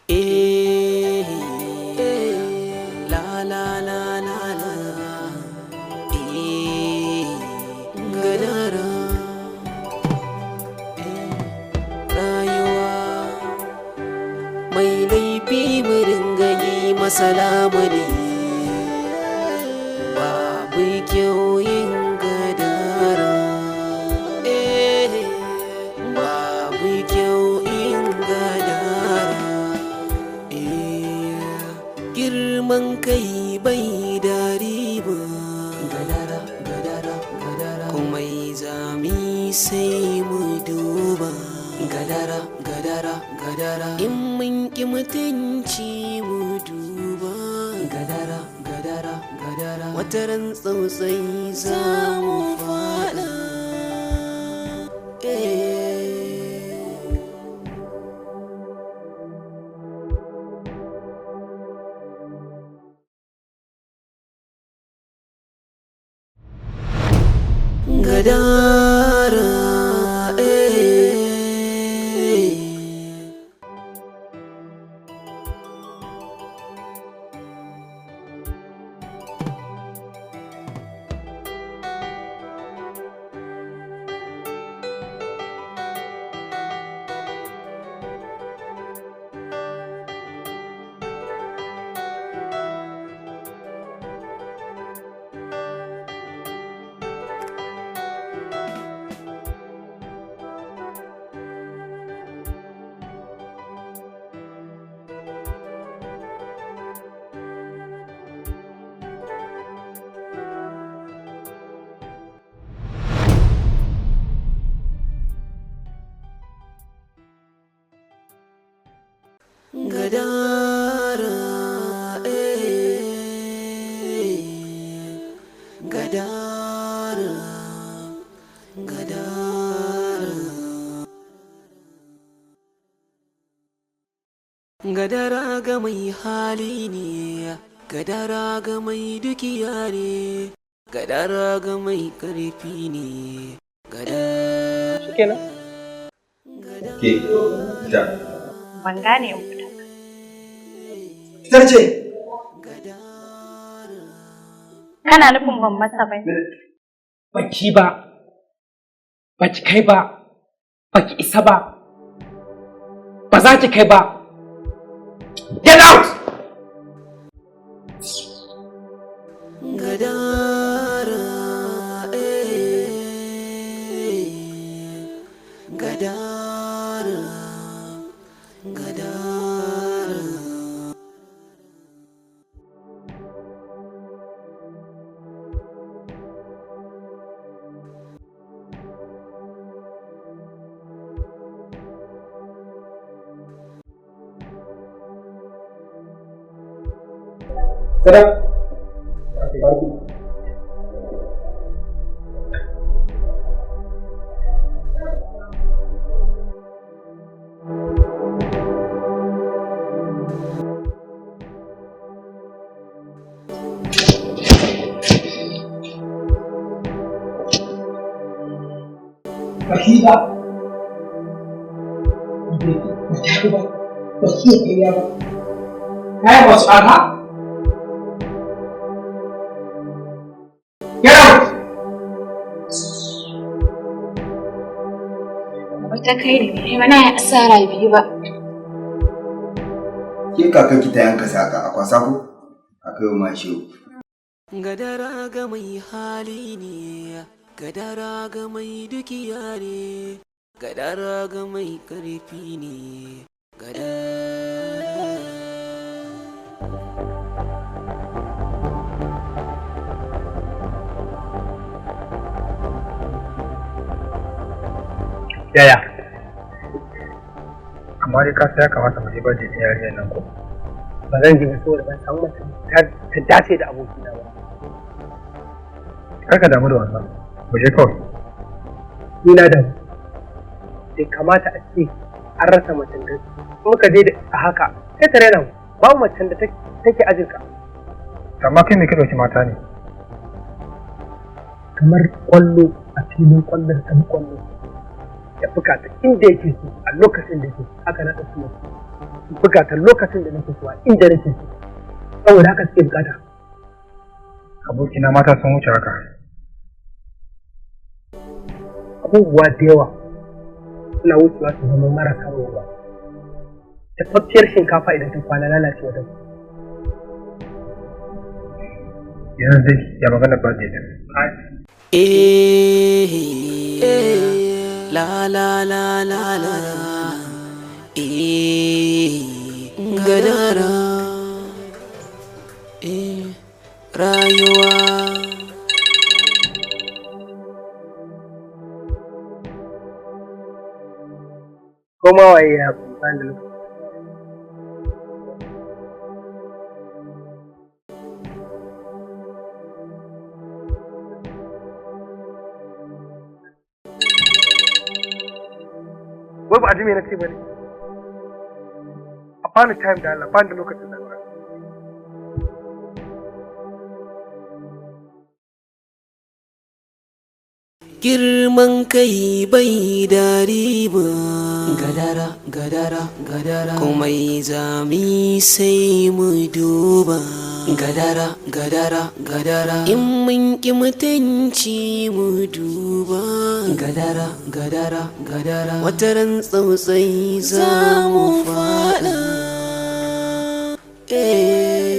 Eh, la la la la la, eh, gadara. Eh, rayuwa mai laifi mu ringa yi masa lamuni, babu kyau yin gadara. Eh, babu kyau yin gadara. Eh, girman kai bai da riba. Gadara, gadara, gadara. Komai zami sai mu duba. Gadara, gadara, gadara. In mun ki mutunci mu duba. Gadara, gadara, gadara. Wataran tsautsayi za mu fada. Eh. Gadara, eh. Gadara, eh. Gadara, gadara. Gadara ga mai hali ne, gadara ga mai dukiya ne, gadara ga mai karfi ne, gadara. Shikenan. Ke, fita. Ban gane in fita. Fitar ce! Kana nufin ban masa ba ne? Baki ba, baki kai ba, baki isa ba, ba za ki kai ba. Get out! Gadara, eh. Gadara, gadara. Sadam. Baki ba, baki ba, baki iya ba. Kayan masu arha. Get out! Wata kai ne, kai mana ya asara biyu ba. Ke kakanki ta yanka saka a kwasa ko? A kai wa mashiyo. Gadara ga mai hali ne, gadara ga mai dukiya ne, gadara ga mai karfi ne, gadara. Yaya? Amma dai ka ya kamata mu je baje ɗin yarinyar nan ko? Ba zan je ba saboda ban samu mace ta dace da abokina ba. Kar ka damu da wannan, mu je kawai. Ni na damu. Bai kamata a ce an rasa macen da muka je a haka sai ta raina mu. Babu macen da take ajinka. Amma kai me ka ɗauki mata ne? Kamar kwallo a filin kwallon ɗan kwallo. Ya buga ta inda yake so a lokacin da yake so. Haka na ɗauki mace in buga ta lokacin da nake so a inda nake so, saboda haka suke bukata. Abokina, mata sun wuce haka. Abubuwa da yawa suna wucewa su zama marasa ruwa. Tafaffiyar shinkafa idan ta kwana lalacewa ta. Yanzu dai ya magana birthday din? Eh, la la la la la, eh, gadara, eh, rayuwa. Ko ma waye ya ban da lokaci. Wai ba a ji me na ce ba ne? A bani time da Allah, bani da lokacin da. Girman kai bai da riba. Gadara, gadara, gadara. Komai zami sai mu duba. Gadara, gadara, gadara. In mun ki mutunci mu duba. Gadara, gadara, gadara. Wataran tsautsayi za mu fada. Eh.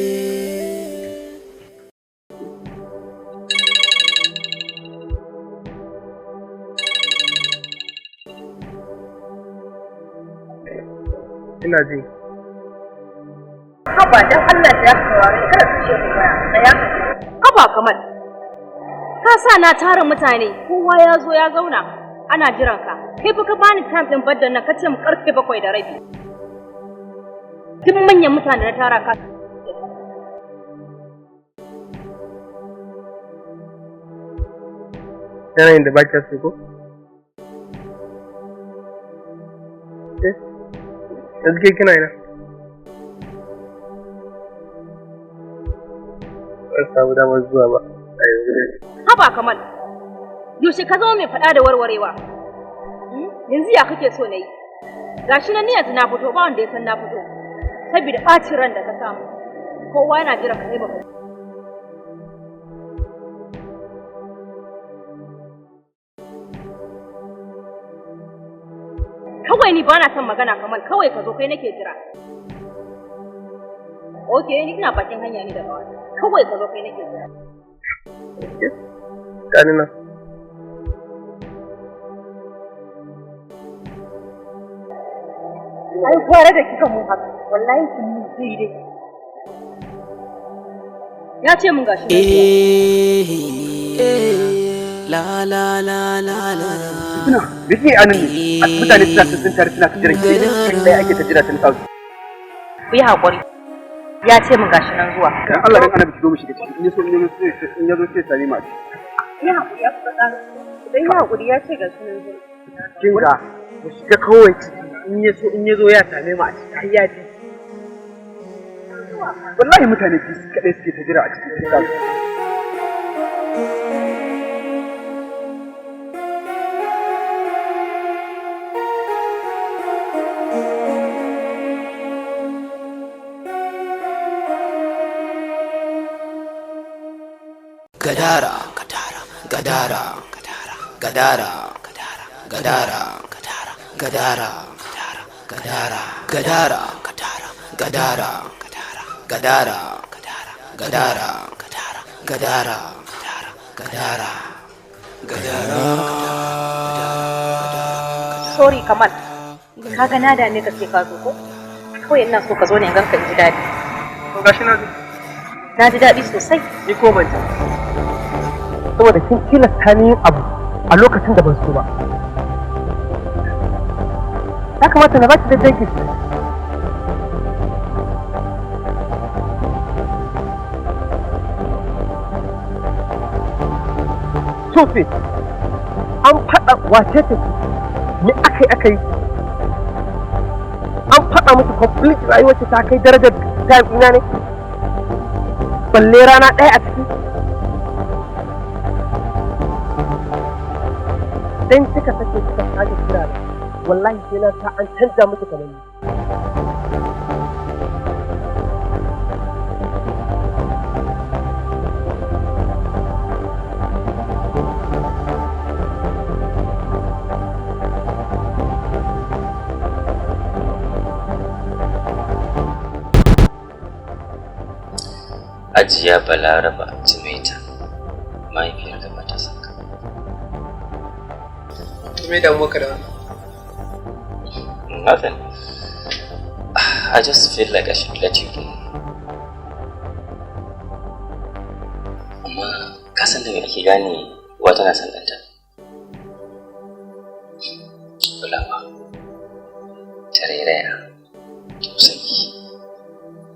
Ina ji. Haba, dan Allah da ya saurare, kada ka ce mu waya tsaya. Haba Kamal, ka sa na tara mutane, kowa ya zo ya zauna ana jiran ka. Kai fa ka bani time din baddan nan, ka ce mu karfe 7:30. Duk manyan mutane na tara ka. Yanayin da ba kya so ko? Eh, yanzu ke kina ina? Ban samu damar zuwa ba a yanzu dai. Haba Kamal, yaushe ka zama mai faɗa da warwarewa? Yanzu ya kake so na yi? Gashi nan ni yanzu na fito, ba wanda ya san na fito saboda ɓacin ran da ka samu. Kowa yana jiran ka, kai baka. Kawai ni bana son magana Kamal, kawai ka zo, kai nake jira. Ok, ni ina bakin hanya ne da kawai. Kawai ka zo, kai nake jira. Gani nan. Ai gwara da kika mun haka, wallahi kin mun daidai. Ya ce mun gashi nan zuwa. Eh, la la la la la. Suna biki anan ne mutane suna sun tare suna ta jiran ki, kai ake ta jira tun sauki. Ku yi haƙuri, ya ce mun gashi nan zuwa. Dan Allah dan Annabi ki zo mu shiga ciki, in yaso in yazo sai same mu a ciki. Yi haƙuri, ya kuka ƙara dan yi haƙuri, ya ce gashi nan zuwa. Kin ga, mu shiga kawai ciki, in ya so in ya zo ya same mu a ciki, har ya ji. Wallahi mutane biyu kadai suke ta jira a cikin tun sauki. Gadara, gadara, gadara, gadara, gadara, gadara, gadara, gadara, gadara, gadara, gadara, gadara, gadara, gadara, gadara, gadara. Sorry Kamal, kaga na dame ka sai ka zo ko? Kawai ina so ka zo ne in ganka in ji daɗi. To gashi na zo. Na ji daɗi sosai. Ni ko ban ji. Saboda kin tilasta ni yin abu a lokacin da ban so ba. Ya kamata na baki daidai ki. Sofi, an faɗa wace ce me aka yi aka yi. An faɗa musu complete rayuwar ta kai darajar time ina ne? Balle rana ɗaya a ciki. Idan kika sake kika sake kira na, wallahi sai na sa an canza miki kamanni. Hajiya Balaraba Jimaita, mahaifiyarka ba ta son ka. To me damuwa ka da wannan? Nothing. I just feel like I should let you know. Amma ka san da me ake gane uwa tana son ɗanta? Kulawa, tarairaya, tausayi,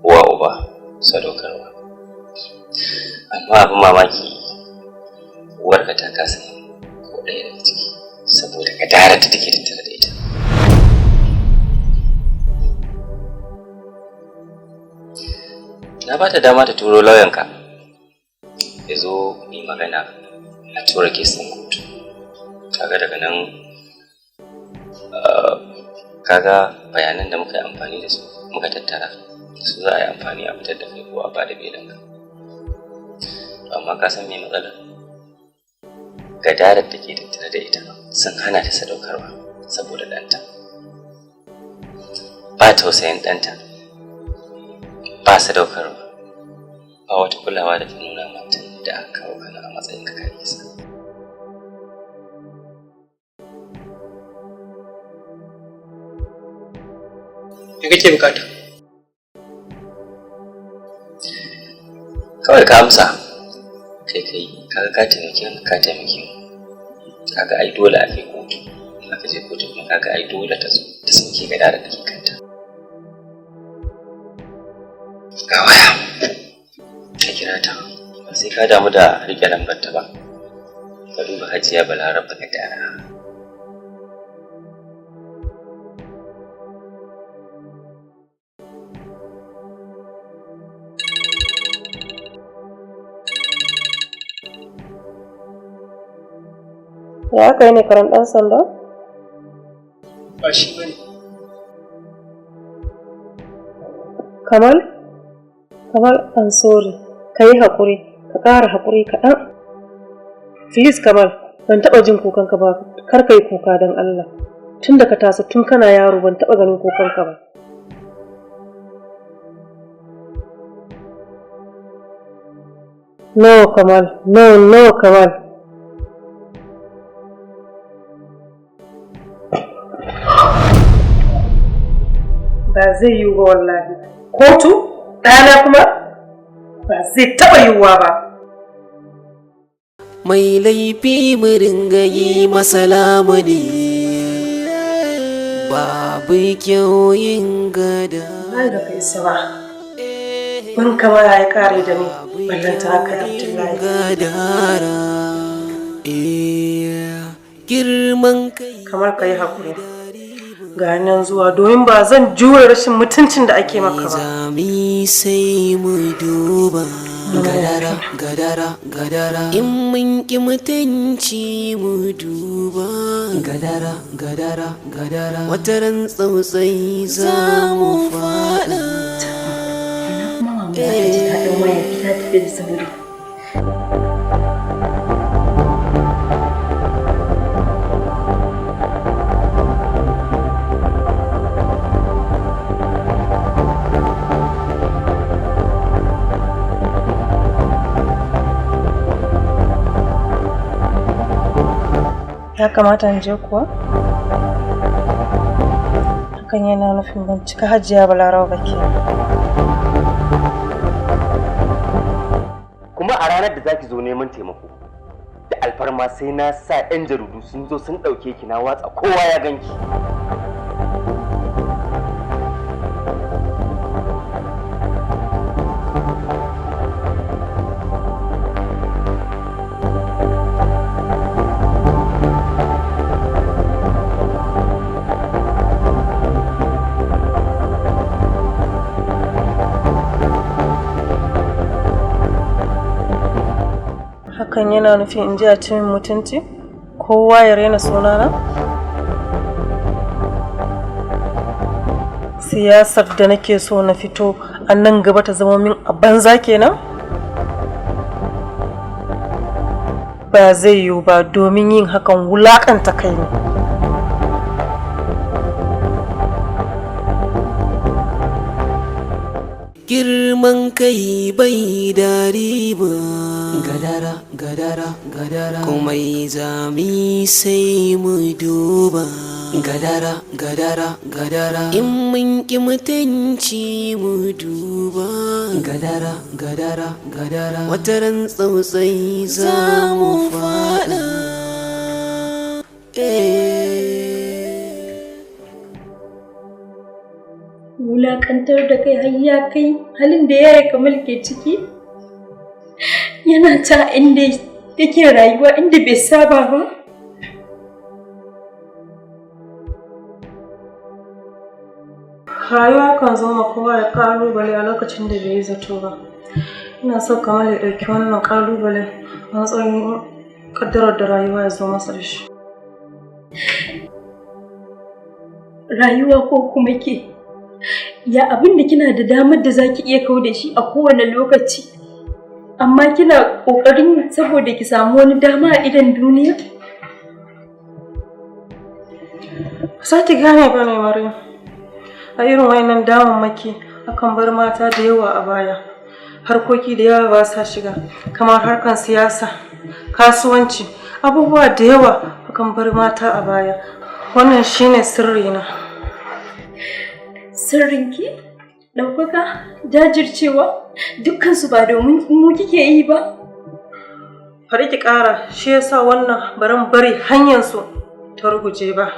uwa uba, sadaukarwa. Amma abin mamaki, uwarka ta kasa yin ko ɗaya daga ciki saboda gadara ta take tattare da ita. Na ba ta dama ta turo lauyanka ya zo yi magana a tura case ɗin kotu. Kaga daga nan, kaga bayanan da muka yi amfani da su muka tattara su, za a yi amfani a fitar da kai ko a ba da belinka. Amma ka san me matsalar? Gadarar da ke tattare da ita sun hana ta sadaukarwa saboda ɗanta. Ba tausayin ɗanta, ba sadaukarwa, ba wata kulawa da ta nuna ma tun da aka kawo kana a matsayin ka isa. Me kake bukata? Kawai ka amsa kai kai, kaga ka taimake mu, ka taimake mu, kaga ai dole a kai kotu. In aka je kotu kuma, kaga ai dole ta zo ta sauke gadarar da ke kanta. Ga waya, ka kira ta, ba sai ka damu da rike lambar ta ba. Ka duba Hajiya Balaraba Gadara. Ya aka yi ne, karen ɗan sanda? Ba shi bane. Kamal? Kamal, I'm sorry. Ka yi haƙuri, ka ƙara haƙuri kaɗan. Please Kamal, ban taɓa jin kukanka ba, kar ka yi kuka don Allah. Tun da ka taso, tun kana yaro, ban taɓa ganin kukanka ba. No, Kamal, no, no, Kamal. Ba zai yiwu ba wallahi. Kotu? Ɗana kuma? Ba zai taɓa yiwuwa ba. Mai laifi mu ringa yi masa lamuni, babu kyau yin gada. Ai da kai isa ba. Ban kama ya kare da ni, ballanta haka Abdullahi. Gadara, girman kai. Kamar ka yi haƙuri. Ga nan zuwa, domin ba zan jure rashin mutuncin da ake maka ba. Zami sai mu duba gadara, gadara, gadara. In mun ki mutunci, mu duba gadara, gadara, gadara. Wataran tsautsayi za mu fada. Kuma mama za ta ji ta ɗau wayar ta tafi da sauri. Ya kamata in je kuwa? Hakan yana nufin ban cika Hajiya Balaraba ba ke. Kuma a ranar da zaki zo neman taimako da alfarma, sai na sa 'yan jaridu sun zo sun ɗauke ki, na watsa kowa ya ganki. Hakan yana nufin in je a ci min mutunci? Ko Kowa ya raina sunana? Siyasar da nake so na fito a nan gaba ta zama min a banza kenan? Ba zai yiwu ba, domin yin hakan wulakanta kai ne. Girman kai bai da riba. Gadara, gadara, gadara. Komai zami sai mu duba. Gadara, gadara, gadara. In mun ki mutunci mu duba. Gadara, gadara, gadara. Wataran tsautsayi za mu fada. Eh. Wulakantar da kai har ya kai halin da yaya Kamal ke ciki, yana ta inda yake rayuwa inda bai saba ba. Rayuwa kan zo ma kowa da ƙalubale a lokacin da bai yi zato ba. Ina so Kamal ya ɗauki wannan ƙalubale a matsayin ƙaddarar da rayuwa ya zo masa da shi. Rayuwa ko kuma ke, ya abin da kina da damar da zaki iya kau da shi a kowane lokaci, amma kina ƙoƙarin saboda ki samu wani dama a idon duniya. Ba za ki gane ba ne, Maryam. A irin wayannan damammaki akan bar mata da yawa a baya. Harkoki da yawa ba sa shiga, kamar harkan siyasa, kasuwanci, abubuwa da yawa akan bar mata a baya. Wannan shine sirrina. Sirrinki, ɗaukaka, jajircewa, dukkansu ba domin mu kike yi ba. Bari ki ƙara, shi yasa wannan baran bari hanyar su ta ruguje ba.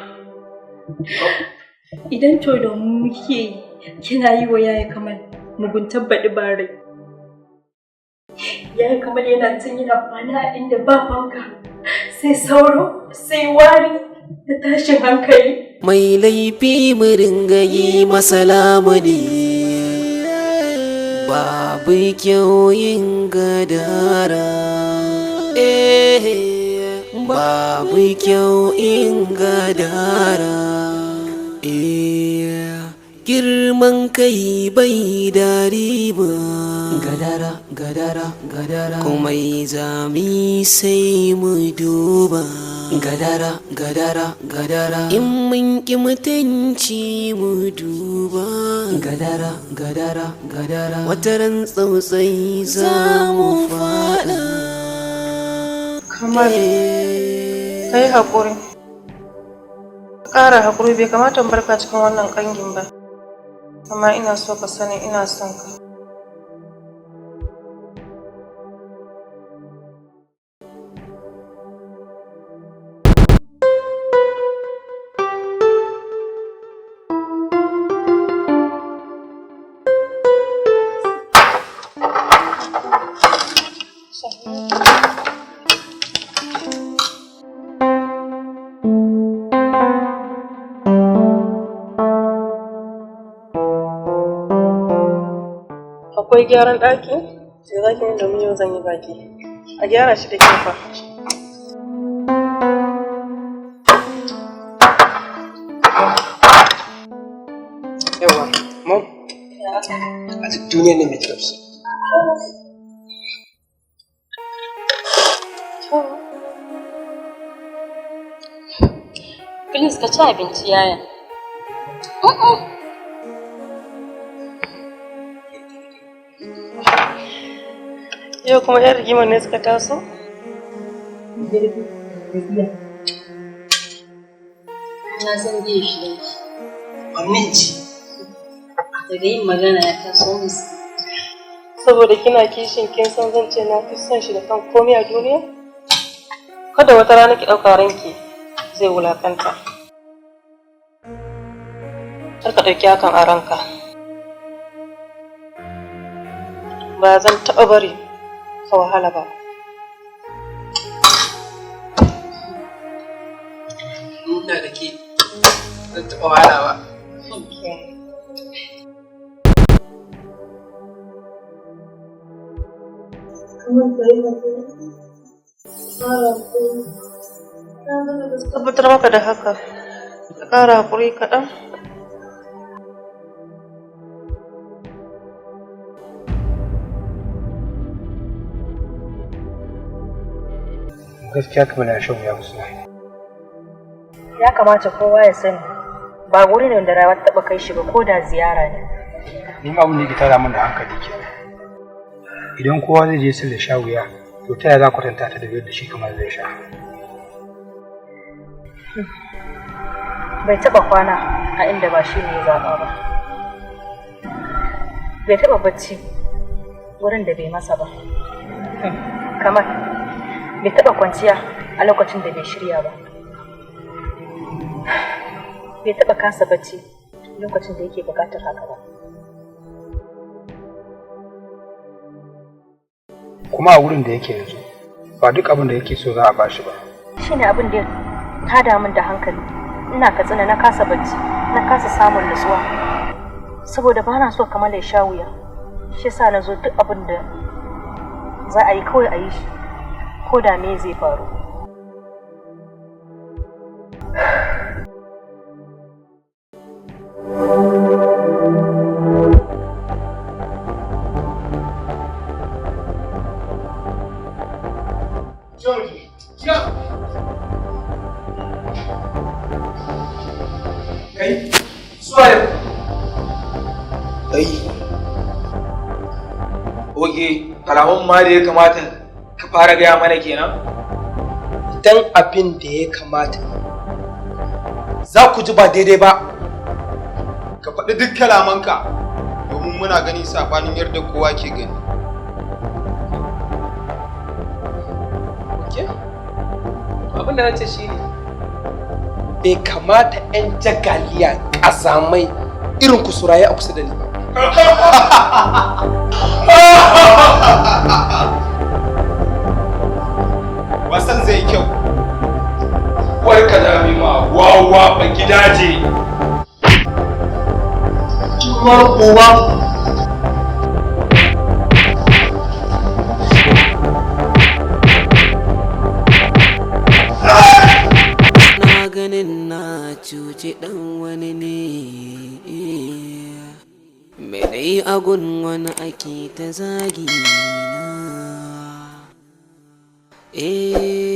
Idan to domin mu kike yi, kina yi wa yaya Kamal muguntar baɗi ba rai. Yaya Kamal yana can yana kwana a inda ba fanka, sai sauro, sai wari da tashin hankali. Mai laifi mu ringa yi masa lamuni. Babu kyau yin gadara. Eh, babu kyau yin gadara. Eh, girman kai bai da riba. Gadara, gadara, gadara. Komai zami sai mu duba. Gadara, gadara, gadara. In mun ki mutunci mu duba. Gadara, gadara, gadara. Wataran tsautsayi za mu fada. Kamal, ka yi haƙuri. Ƙara haƙuri, bai kamata in barka cikin wannan ƙangin ba. Amma ina so ka sani ina son ka. Akwai gyaran ɗaki? Sai za ki yi domin yau zan yi baki. A gyara shi da kyau fa. Yawa, mom, a duk duniyar nan mai kika fi so? Please ka ci abinci, yaya. Yau kuma 'yan rigimar ne suka taso? Na san zai shi. Wannan ci. Daga yin magana ya taso musu. Saboda kina kishin kin san zan ce na fi son shi da kan komai a duniya? Kada wata rana ki ɗauka ranki zai wulakanta. Kar ka ɗauki hakan a ranka. Ba zan taɓa bari ka wahala ba. Ina da ke zan taɓa wahala ba. Kamar ka yi haƙuri, ƙara haƙuri. Tabbatar maka da haka. Ka ƙara haƙuri kaɗan. Gaskiya kamar na shan wuya musu. Ya kamata kowa ya sani ba wuri ne da rayuwa ta taɓa kai shi ba ko da ziyara ne. Ni ma abin da yake tara min da hankali ke. Idan kowa zai je sai da sha wuya, to ta yaya za kwatanta ta da yadda shi kamar zai sha? Bai taɓa kwana a inda ba shi ne ya zaɓa ba. Bai taɓa bacci wurin da bai masa ba. Kamar bai taɓa kwanciya a lokacin da bai shirya ba. Bai taɓa kasa bacci lokacin da yake buƙatar haka ba. Kuma a wurin da yake yanzu, ba duk abin da yake so za a bashi ba. Shi ne abin da ya tada min da hankali. Ina Katsina na kasa bacci, na kasa samun nutsuwa. Saboda ba na so kamar ya sha wuya. Shi yasa na zo duk abin da za a yi kawai a yi shi, ko da me zai faru. Kai, suwaye? Kai. Oke, kalaman ma da ya kamata ka fara gaya mana kenan? Idan abin da ya kamata za ku ji ba daidai ba. Ka faɗi duk kalamanka domin muna gani saɓanin yadda kowa ke gani. Ok? Abin da na ce shi ne, bai kamata 'yan jagaliya ƙazamai irin ku su rayu a kusa da ni ba. Wasan zai kyau. Warka da ma wawa ba gidaje. Uwar uwa. Na ganin na cuci dan wani ne, me dai agun wani ake ta zagi na. Eh.